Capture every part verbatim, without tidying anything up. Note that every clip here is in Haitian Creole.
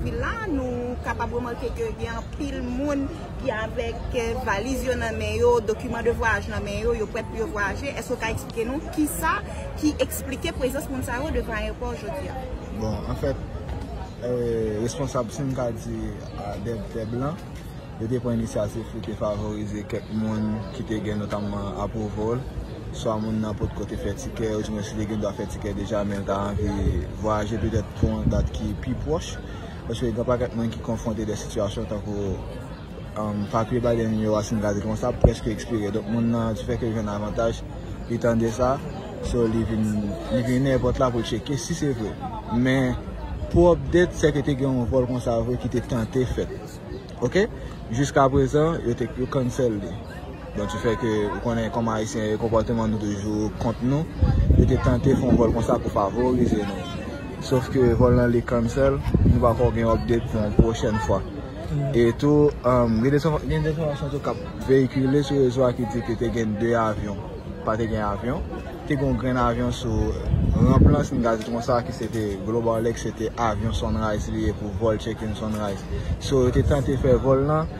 Epi la, nou kapab remake ke gen anpil moun ki avèk, eh, valiz yo nan men yo, dokiman de vwayaj nan men yo, yo prèt pou yo vwayaje. Èske w ka eksplike nou kisa ki eksplike prezans moun sa yo devan ayewopò jodi a? Bon, anfèt, eh, responsab, si m ka di, a, dè, dè blan, yo te pran inisyativ pou te favorize kèk moun ki te gen notamman apwouvòl, swa moun nan potko te fè tikè, oudimwens li te gen dwa fè tikè deja, men l ta anvi vwayaje petèt pou yon dat ki pi pwòch. Paske gen pakèt moun ki konfwonte de sitiyasyon tankou, um, papye bagay yo a, si n ka di l konsa, prèske ekspire. Donk, moun nan, difè ke l jwenn avantaj, li tande sa, so li vin, li vin nenpòt la pou l tcheke si se vre. Men, pou update, sè ke te gen yon vòl konsa vre ki te tante fèt. Ok? Jiska prezan, yo te, yo cancel li. Donk, difè ke, ou konnen, kòm Ayisyen, konpòteman nou toujou kont nou, yo te tante fè yon vòl konsa pou favorize nou. Sof ke vòl lan li cancel, nou pako gen update pou yon pwochèn fwa. E tou, um, gen de, gen de enfòmasyon tou k ap veyikile sou rezo a ki di ke te gen de avyon. Pa te gen avyon. Te gen yon grenn avyon sou ranp lan, si n ka di l konsa, ki se te Global X, se te avyon Sunrise li ye pou vòl check-in Sunrise. So, yo te tante fè vòl lan.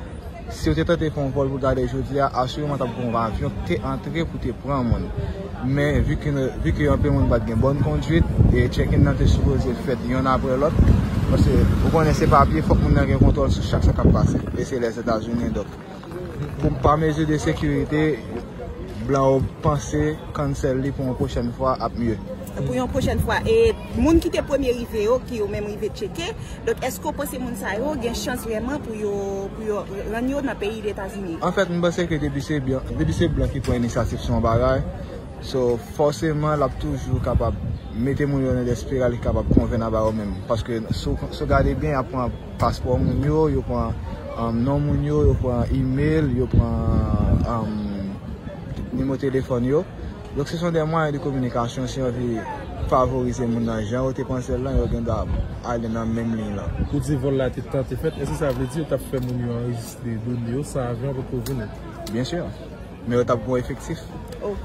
Si yo te tante fè yon vòl pou gade jodi a, asireman t ap gen yon avyon ki te antre pou te pran moun. Men, vi ke, vi ke anpil moun pa t gen bòn kondwit, e check-in nan te sipoze fèt yonn apre lòt, paske ou konnen se papye, fòk moun nan gen kontwòl sou chak sa k ap pase. E se Lèzetazini, donk, pou, pa mezi de sekirite, blan yo panse cancel li pou yon pwochèn fwa ap mye. Pou yon pwochèn fwa. E moun ki te premye rive yo, ki yo menm rive tcheke, donk, èske w panse moun sa yo gen chans vrèman pou yo, pou yo rann yo nan peyi Etazini? Anfèt, m panse ke depi se blan, depi se blan ki pran inisyativ sou yon bagay, so, fòseman, l ap toujou kapab mete moun yo nan de espiral ki kapab konvenab a yo menm. Paske, si w, si w gade byen, y ap pran paspò moun yo, yo pran, um, non moun yo, yo pran email, yo pran, um, nimewo telefòn yo. Donk, se son de mwayen de kominikasyon, si yo anvi favorize moun nan jan yo te panse l lan, yo gen dwa ale nan menm liy lan. Ou di vòl la te tante fèt, èske sa vle di yo t ap fè moun yo anrejistre done yo san avyon an potko vini? Byen si. Men yo t ap gen yon efektif.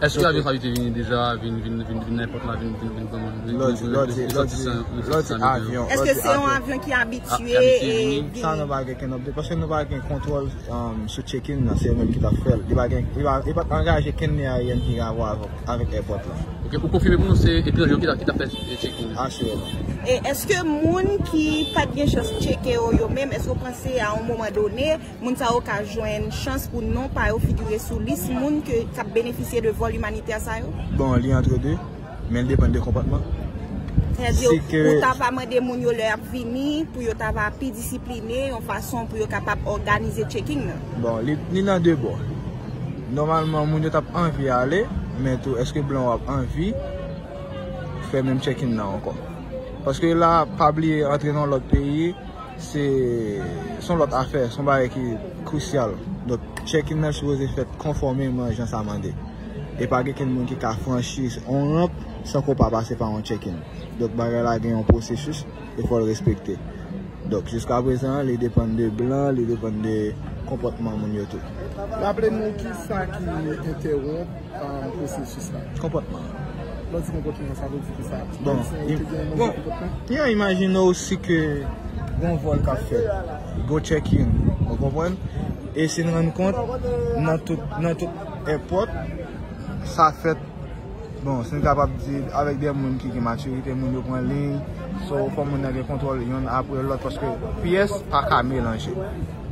Èske avyon sa yo te vini deja, vin, vin, vin, vin nenpòt la, vin, vin, vin pran moun, vin, lè w di, vin, lè w di, lè w di, lè w di avyon, lè w di avyon. Èske se yon avyon ki abitye e vini? Sa nou pa gen kenn update, paske nou pa gen kontwòl, um, sou check-in nan, se yo menm ki t ap fè l. Li pa gen, li pa, li pa t angaje kenn liy aeryèn ki gen rapò avèk, avèk airport lan. Ok, ou konfime pou nou se etranje yo ki t ap, ki t ap fè, eh, check-in? Asireman. E èske moun ki pa t gen chans tcheke yo, yo menm, èske w panse a yon moman done, moun sa yo ka jwenn chans pou non pa yo figire sou lis moun ke, k ap benefisye de vòl imanitè sa yo? Bon, li antre de, men l depann de konpòtman. Sètadi, si ke ou ta va mande moun yo lè y ap vini, pou yo ta va pi disipline, yon fason pou yo kapab òganize check-in nan? Bon, li, li nan de bò. Nòmalman, moun yo t ap anvi ale, men tou, èske blan yo ap anvi fè menm check-in nan ankò? Paske la, pa bliye, antre nan lòt peyi, se, se yon lòt afè, se yon bagay ki krisyal. Donk, check-in nan sipoze fèt konfòmeman jan sa mande. E pa gen kenn moun ki ka franchi yon ranp san ke w pa pase pa yon check-in. Donk, bagay la gen yon pwosesis e fò l respekte. Donk, jiska prezan, li depann de blan, li depann de konpòtman moun yo tou. Raple nou kisa ki entèwonp, ah, pwosesis la. Konpòtman. Lè w di konpòtman, sa vle di ki sa? Bon, im-, bon, byen, imajine w si ke gon vòl k ap fèt, gon check-in, ou konprann? E si n rann kont, nan tout, nan tout airport, sa fèt, bon, si n kapab di, avèk de moun ki gen matirite, moun yo pran liy, so, fò moun nan gen kontwòl yonn apre lòt, paske pyès pa ka melanje.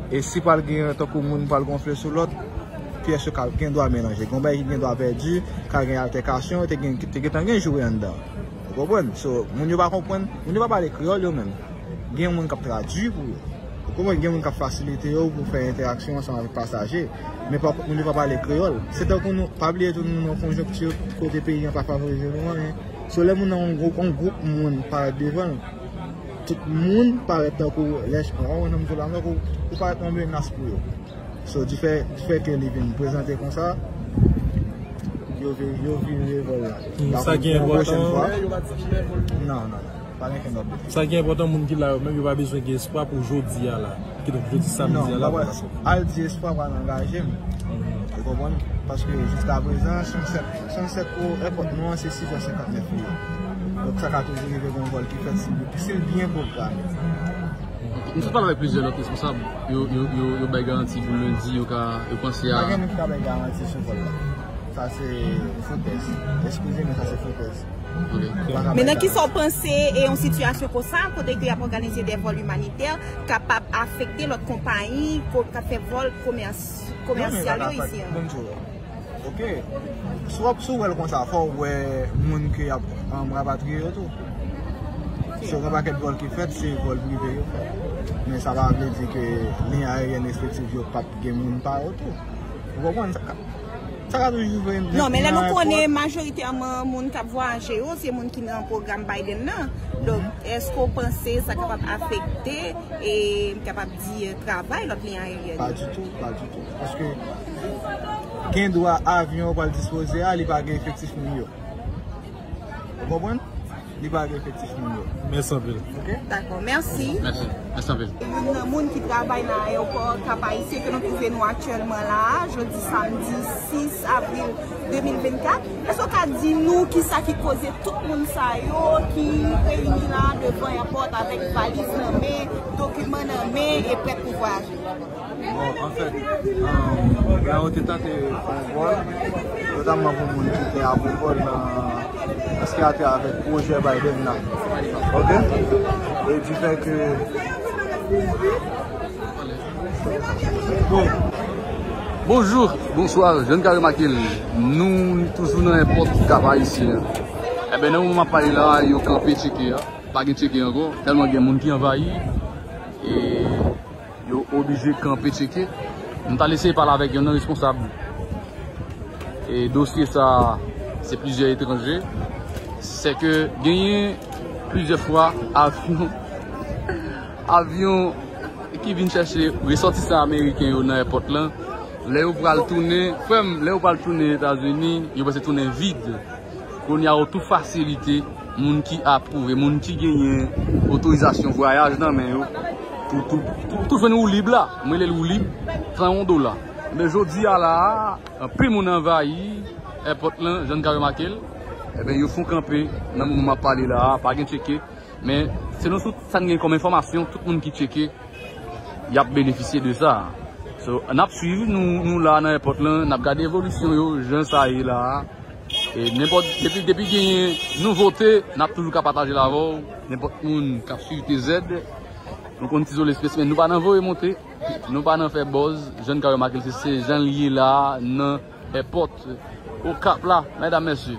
E si pral gen, tankou moun pral gonfle sou lòt, pyès yo ka gen dwa melanje. Gen bagay ki gen dwa pèdi, ka gen altèkasyon, te gen, te gentan gen joure anndan. Ou konprann? So, moun yo pa konprann, moun yo pa pale kreyòl yo menm. Gen moun k ap tradui pou yo. Ou konprann? Gen moun k ap fasilite yo pou fè entèraksyon ansanm avèk pasaje. Men pa kont, moun yo pa pale kreyòl. Se tankou nou, pa bliye tou, nou nan yon konjonkti kote peyi an pa favorize nou anyen. So, lè moun nan yon gwoup, yon gwoup moun parèt devan l, Tout moun parèt tankou lèch pran. Ou konprann sa m di w la, tankou ou parèt yon menas pou yo. So, difè, difè ke li vin prezante konsa, yo vin, yo vin revòl la. Hmm, sa ki enpòtan. Non, non, non. Pa gen kenn lòt. Sa ki enpòtan, moun ki la yo menm, yo pa bezwen gen espwa pou jodi a la. Kidonk, jodi samdi a la. Non, pa al di espwa pral angaje m. Mhm. Ou konprann? Paske jiska prezan, Sunset, Sunset pou èpòt nou an, se sis è senkantnèf li ye. Donk, sa ka toujou rive gen yon vòl ki fèt si, si l byen pwograme. M sot pale avèk plizyè lòt responsab. Yo, yo, yo, yo bay garanti pou lendi, yo ka, yo panse a. Pa gen moun ki ka bay garanti sou vòl la. Sa se fotèz. Eskize, men sa se fotèz. Ok. Men nan ki sa w panse e yon sitiyasyon konsa, kote ke y ap òganize de vòl imanitè, kapab afekte lòt konpayi ko-, k ap fè vòl komès-, komèsyal yo isi an? Bon, m di w, ok. Si w ap, si w wè l konsa, fò w wè moun ke y ap, um, rapatriye yo tou. Ok. So, gen pakèt vòl ki fèt, se vòl prive yo fè. Men sa pa vle di ke liy ayeryèn respektif yo p ap gen moun pa yo tou. Ou konprann? Sa ka, sa ka toujou vre. Non, men lè nou konnen majoritèman moun k ap vwayaje yo, se moun ki nan pwogram Biden nan. Donk, èske w panse sa kapab afekte, e, m kapab di, travay lòt liy ayeryèn yo? Pa ditou, pa ditou. Paske gen dwa avyon w pral dispoze a, li pa gen efektif moun yo. Ou konprann? Li pa gen efektif moun yo. Mèsi anpil. Ok? Dakò, mèsi. Mèsi. Mèsi anpil. Youn nan moun ki travay nan ayewopò Kap Ayisyen ke nou twouve nou aktyèlman la a, jodi samdi sis avril de mil vennkat. Èske w ka di nou kisa ki koze tout moun sa yo ki reyini la devan èpòt avèk valiz nan men, dokiman nan men e prèt pou vwayaje? Bon, anfèt, um, la yo te tante fè yon vòl, notamman pou moun ki te ap yon vòl nan, nan siyati avèk pwojè Biden nan. Ok? E di fè ke. Bon. Bonjou, bonswa, jan n ka remake l, nou toujou nan èpòt Kap Ayisyen an. Enben, nan moman m ap pale la, yo kanpe tcheke a. Pa gen tcheke ankò, tèlman gen moun ki anvayi. E yo oblije kanpe tcheke. M t al eseye pale avèk yonn nan responsab. E dosye sa, se plizyè etranje. Se ke genyen plizyè fwa avyon, avyon ki vin chèche resòtisan ameriken yo nan èpòt lan. Lè yo pral tounen, frè m, lè yo pral tounen Etazini, yo prèske tounen vid. Kounye a, yo tou fasilite moun ki apwouve, moun ki genyen otorizasyon vwayaj nan men yo, pou, pou, pou, pou jwenn woulib la. Mwen rele l woulib, trant yon dola. Men jodi a la a, anpil moun anvayi èpòt lan, jan n ka remake l. Enben, yo fè yon kanpe nan moman m ap pale la a, pa gen tcheke. Men, selon sou sa n gen kòm enfòmasyon, tout moun ki tcheke, y ap benefisye de sa. So, n ap swiv, nou, nou la nan èpòt lan, n ap gade evolisyon yo, jan sa ye la a. E nenpòt, depi, depi genyen nouvote, n ap toujou ka pataje l avè w. Nenpòt moun k ap swiv T Z, nou konn Tizolo Express, men nou pa nan voye monte, nou pa nan fè buzz, jan n ka remake l, se, se jan l ye la a, nan èpòt Okap la, medam, mesye.